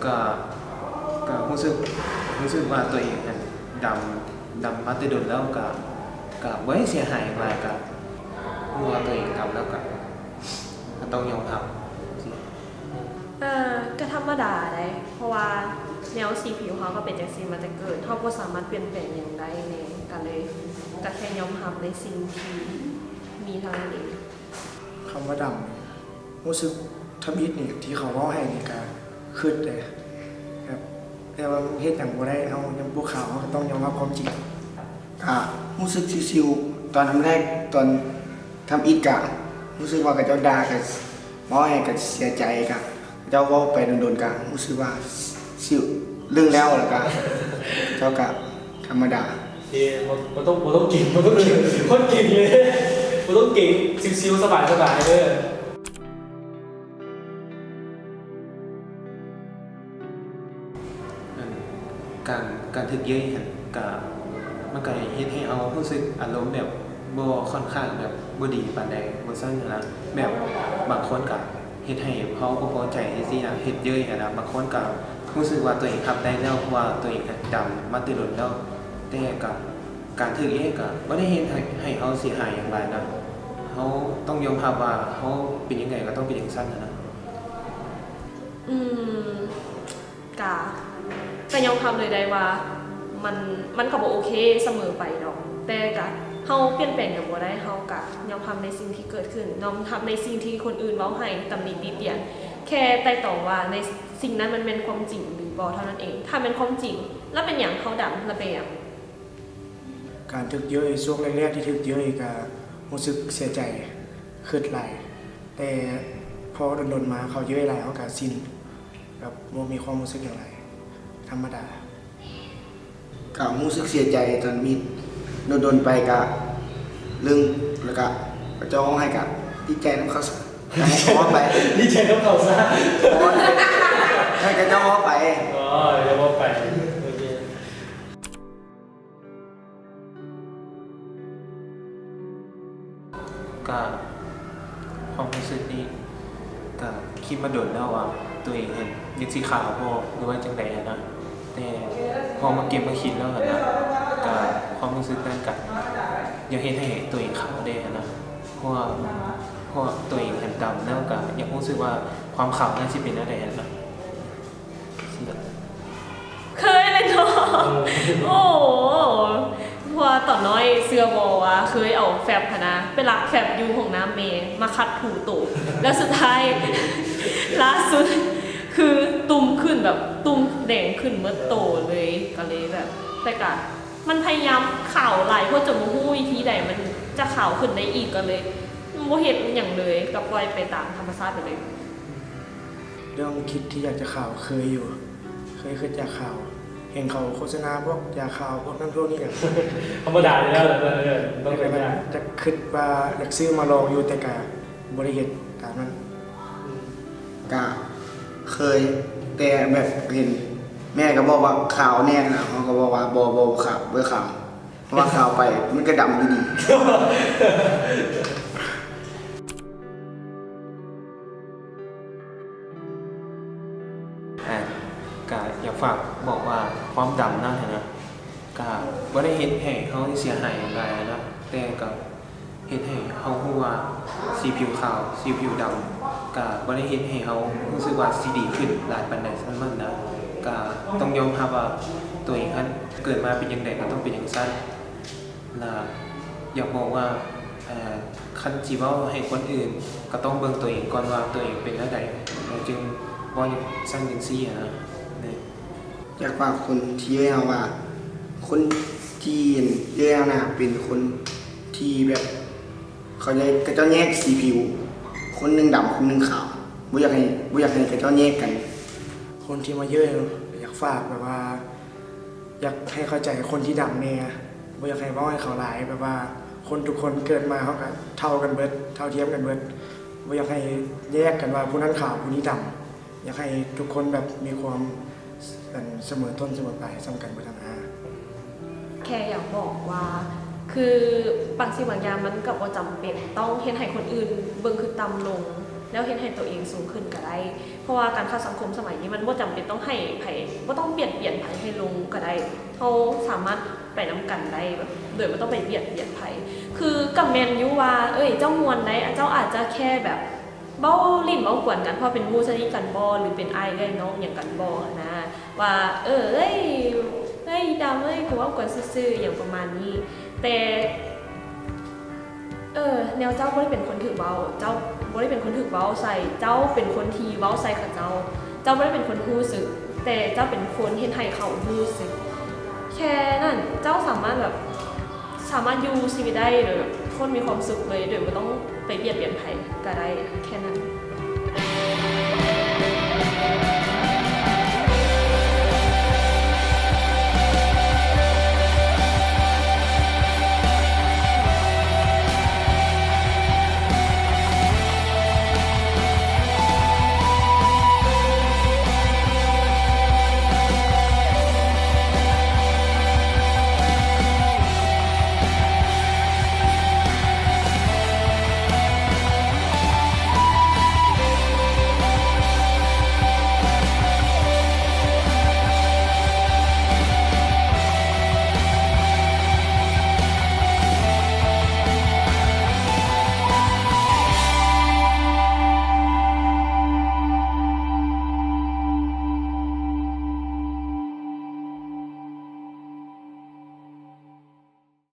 ກະ ກະຮູ້ສຶກ ຮູ້ສຶກວ່າຕົວເອງຫັ້ນດຳ ດຳມາແຕ່ດົນແລ້ວ ກະ ກະບໍ່ໄດ້ເສຍຫາຍຫຍັງຫຼາຍ ກະຮູ້ວ່າຕົວເອງດຳແລ້ວ ກະ ກະຕ້ອງຍອມຮັບ. ເອີ ກະທຳມະດາເດ້ ເພາະວ່າແນວສີຜິວເຮົາກະເປັນຈັ່ງຊີ້ມາແຕ່ເກີດ ເຮົາບໍ່ສາມາດປ່ຽນແປງຫຍັງໄດ້ແນ່ ກະເລີຍ ກະແຄ່ຍອມຮັບໃນສິ່ງທີ່ມີເທົ່ານັ້ນເອງ. ຄຳວ່າດຳ ຮູ້ສຶກທຳອິດນີ້ ທີ່ເຂົາເວົ້າໃຫ້ນີ້ກະຄຶດເດ້ ແບບ ແຕ່ວ່າເຮັດຫຍັງບໍ່ໄດ້ ເຮົາຍັງບໍ່ຂາວ ເຮົາກະຕ້ອງຍອມຮັບຄວາມຈິງ. ກະຮູ້ສຶກຊິວໆ ຕອນທຳແລກ ຕອນທຳອິດກະຮູ້ສຶກວ່າເຂົາເຈົ້າດ່າ ກະເວົ້າໃຫ້ກະເສຍໃຈ ກະເຂົາເຈົ້າເວົ້າໄປດົນໆ ກະຮູ້ສຶກວ່າຊິວ ລຶ້ງແລ້ວ ລະກະເຂົາເຈົ້າກະທຳມະດາ. ເອີ ບໍ່ ບໍ່ຕ້ອງ ບໍ່ຕ້ອງເກັ່ງ ບໍ່ຕ້ອງເກັ່ງ ຄົນເກັ່ງເລີຍ ບໍ່ຕ້ອງເກັ່ງ ຊິວໆ ສະບາຍໆ ເດີ. ອັນ ການ ການຖືກເຍີ້ຍຫັ້ນກະ ມັນກະເຮັດໃຫ້ເຮົາຮູ້ສຶກອາລົມແບບບໍ່ ຄ່ອນຂ້າງແບບບໍ່ດີປານໃດ ວ່າຊັ້ນຫັ້ນນະ. ແບບບາງຄົນກະເຮັດໃຫ້ເຮົາບໍ່ພໍໃຈຈັ່ງຊີ້ນະ ເຮັດເຍີ້ຍຫັ້ນນະ. ບາງຄົນກະຮູ້ສຶກວ່າຕົວເອງຮັບໄດ້ແລ້ວ ເພາະວ່າຕົວເອງຫັ້ນດຳມາແຕ່ດົນແລ້ວ ແຕ່ກະ ການຖືກເຍີ້ຍກະບໍ່ໄດ້ເຮັດໃຫ້ ໃຫ້ເຮົາເສຍຫາຍຫຍັງຫຼາຍນະ. ເຮົາຕ້ອງຍອມຮັບວ່າເຮົາເປັນຈັ່ງໃດກະຕ້ອງເປັນຈັ່ງຊັ້ນຫັ້ນນະ. ອືມ ກະ ກະຍອມຮັບເລີຍໄດ້ວ່າ ມັນ ມັນກະບໍ່ໂອເຄສະເໝີໄປດອກ ແຕ່ກະ ເຮົາປ່ຽນແປງຫຍັງບໍ່ໄດ້ ເຮົາກະຍອມຮັບໃນສິ່ງທີ່ເກີດຂຶ້ນ ຍອມຮັບໃນສິ່ງທີ່ຄົນອື່ນເວົ້າໃຫ້ ຕຳໜິຕິຕຽນ ແຄ່ໄຕ່ຕອງວ່າໃນສິ່ງນັ້ນມັນແມ່ນຄວາມຈິງຫຼືບໍ່ເທົ່ານັ້ນເອງ. ຖ້າແມ່ນຄວາມຈິງ ລະເປັນຫຍັງເຮົາດຳ ລະເປັນຫຍັງ? ການຖືກເຍີ້ຍ ຊ່ວງແລກໆທີ່ຖືກເຍີ້ຍກະຮູ້ສຶກເສຍໃຈ ຄຶດຫຼາຍ ແຕ່ພໍດົນໆມາເຂົາເຍີ້ຍຫຼາຍ ເຮົາກະຊິນ ແບບບໍ່ມີຄວາມຮູ້ສຶກຫຍັງຫຼາຍ ທຳມະດາ. ກະຮູ້ສຶກເສຍໃຈຕອນມີດ ດົນໆໄປກະລຶ້ງ ລະກະເຂົາເຈົ້າຮ້ອງໄຫ້ກະດີໃຈນຳເຂົາ ກະໃຫ້ເຂົາເວົ້າໄປ ດີໃຈນຳເຂົາຊະ ໃຫ້ເຂົາເຈົ້າເວົ້າໄປ. ອໍ ໃຫ້ເຂົາເຈົ້າເວົ້າໄປ ໂອເຄ. ກະຄວາມຮູ້ສຶກນີ້ກະຄິດມາດົນແລ້ວວ່າ ໂຕເອງຫັ້ນຍັງຊິຂາວບໍ່ ຫຼືວ່າຈັ່ງໃດຫັ້ນນະ. ແຕ່ພໍມາເກັບມາຄິດແລ້ວຫັ້ນນະ ກະຄວາມຮູ້ສຶກນັ້ນກະຢາກເຮັດໃຫ້ໂຕເອງຂາວແດ່ຫັ້ນນະ ເພາະວ່າ ເພາະວ່າໂຕເອງຫັ້ນດຳແລ້ວ ກະຢາກຮູ້ສຶກວ່າຄວາມຂາວນັ້ນຊິເປັນແນວໃດຫັ້ນນະ. ເຄີຍແມ່ນບໍ່? ໂອ້ ເພາະວ່າຕອນນ້ອຍເຊື່ອບໍ່ວ່າເຄີຍເອົາແຟັບຫັ້ນນະ ໄປລັກແຟັບຢູ່ຫ້ອງນ້ຳແມ່ ມາຂັດຖູໂຕ ແລ້ວສຸດທ້າຍລ່າສຸດຄືຕຸ່ມຂຶ້ນແບບ ຕຸ່ມແດງຂຶ້ນໝົດໂຕເລີຍ ກະເລີຍແບບ ແຕ່ກະມັນພະຍາຍາມຂາວຫຼາຍໂພດ ຈົນບໍ່ຮູ້ວິທີໃດມັນຈະຂາວຂຶ້ນໄດ້ອີກ ກະເລີຍບໍ່ເຮັດຫຍັງເລີຍ ກະປ່ອຍໄປຕາມທຳມະຊາດໄປເລີຍ. ເລື່ອງຄິດທີ່ຢາກຈະຂາວເຄີຍຢູ່ ເຄີຍຄິດຢາກຂາວ ເຫັນເຂົາໂຄສະນາພວກຢາຂາວ ພວກນັ້ນພວກນີ້ ກະ ທຳມະດາຢູ່ແລ້ວ ເອີ ຕ້ອງເປັນໄດ້ ຈະຄິດວ່າຢາກຊື້ມາລອງຢູ່ ແຕ່ກະບໍ່ໄດ້ເຮັດຕາມນັ້ນ. ກະເຄີຍ ແຕ່ແບບເຫັນແມ່ກະບອກວ່າຂາວແນ່ນະ ເຮົາກະບອກວ່າ ບໍ່ ບໍ່ຂາວ ບໍ່ຂາວ ເພາະວ່າຂາວໄປມັນກະດຳຢູ່ດີ. ອ່າ ກະຢາກຝາກບອກວ່າຄວາມດຳນັ້ນຫັ້ນນະ ກະບໍ່ໄດ້ເຮັດໃຫ້ເຮົາເສຍຫາຍຫຍັງຫຼາຍນະ ແຕ່ກະເຮັດໃຫ້ເຮົາຮູ້ວ່າສີຜິວຂາວ ສີຜິວດຳ ກະບໍ່ໄດ້ເຮັດໃຫ້ເຮົາຮູ້ສຶກວ່າຊິດີຂຶ້ນຫຼາຍປານໃດສ່ຳນັ້ນນະ. ກະຕ້ອງຍອມຮັບວ່າໂຕເອງຫັ້ນເກີດມາເປັນຈັ່ງໃດກະຕ້ອງເປັນຈັ່ງຊັ້ນ. ລະຢາກບອກວ່າ ເອີ ຄັນຊິເວົ້າໃຫ້ຄົນອື່ນ ກະຕ້ອງເບິ່ງໂຕເອງກ່ອນວ່າໂຕເອງເປັນແນວໃດ ແລ້ວຈຶ່ງເວົ້າຈັ່ງຊັ້ນຈັ່ງຊີ້ຫັ້ນນະ. ຢາກຝາກຄົນທີ່ເລີຍເຮົາວ່າ ຄົນທີ່ເລີຍເຮົານະ ເປັນຄົນທີ່ແບບ ເຂົາເຈົ້າ ເຂົາເຈົ້າແຍກສີຜິວ ຄົນໜຶ່ງດຳ ຄົນໜຶ່ງຂາວ ບໍ່ຢາກໃຫ້ ບໍ່ຢາກໃຫ້ເຂົາເຈົ້າແຍກກັນ. ຄົນທີ່ມາເຍີ້ຍ ຢາກຝາກແບບວ່າ ຢາກໃຫ້ເຂົ້າໃຈຄົນທີ່ດຳແນ່ ບໍ່ຢາກໃຫ້ເວົ້າໃຫ້ເຂົາຫຼາຍ ແບບວ່າຄົນທຸກຄົນເກີດມາເຮົາກະເທົ່າກັນເບິດ ເທົ່າທຽມກັນເບິດ ບໍ່ຢາກໃຫ້ແຍກກັນວ່າຜູ້ນັ້ນຂາວຜູ້ນີ້ດຳ ຢາກໃຫ້ທຸກຄົນແບບມີຄວາມ ອັນ ສະເໝີຕົ້ນສະເໝີປາຍສ່ຳກັນເບິດຫັ້ນນະ. ແຄ່ຢາກບອກວ່າ ຄືບາງສິ່ງບາງຢ່າງມັນກະບໍ່ຈຳເປັນຕ້ອງເຮັດໃຫ້ຄົນອື່ນເບິ່ງຄືຕ່ຳລົງ ແລ້ວເຮັດໃຫ້ໂຕເອງສູງຂຶ້ນກະໄດ້. ເພາະວ່າການເຂົ້າສັງຄົມສະໄໝນີ້ ມັນບໍ່ຈຳເປັນຕ້ອງໃຫ້ໃຜ ບໍ່ຕ້ອງບຽດບຽນໃຜໃຫ້ລົງກໍໄດ້. ເຮົາສາມາດໄປນຳກັນໄດ້ ແບບໂດຍບໍ່ຕ້ອງໄປບຽດບຽນໃຜ. ຄືກໍແມ່ນຢູ່ວ່າ ເອີຍ ເຈົ້າມ່ວນໄດ໋ ເຈົ້າອາດຈະແຄ່ແບບເວົ້າຫຼິ້ນເວົ້າກວນກັນ ເພາະເປັນໝູ່ສະໜິດກັນບໍ ຫຼືເປັນອ້າຍເອື້ອຍນ້ອງຫຍັງກັນບໍຫັ້ນນະ ວ່າ ເອີ ເອີຍ ເອີຍ ດຳເອີຍ ກູເວົ້າກວນຊື່ໆ ຫຍັງປະມານນີ້. ແຕ່ ເອີ ແນວເຈົ້າບໍ່ໄດ້ເປັນຄົນຖືກເວົ້າ ເຈົ້າບໍ່ໄດ້ເປັນຄົນຖືກເວົ້າໃສ່ ເຈົ້າເປັນຄົນທີ່ເວົ້າໃສ່ເຂົາເຈົ້າ. ເຈົ້າບໍ່ໄດ້ເປັນຄົນຮູ້ສຶກ ແຕ່ເຈົ້າເປັນຄົນເຮັດໃຫ້ເຂົາຮູ້ສຶກ. ແຄ່ນັ້ນ ເຈົ້າສາມາດແບບ ສາມາດຢູ່ຊີວິດໄດ້ໂດຍແບບຄົນມີຄວາມສຸກເລີຍ ໂດຍບໍ່ຕ້ອງໄປບຽດບຽນໃຜກໍໄດ້ ແຄ່ນັ້ນ.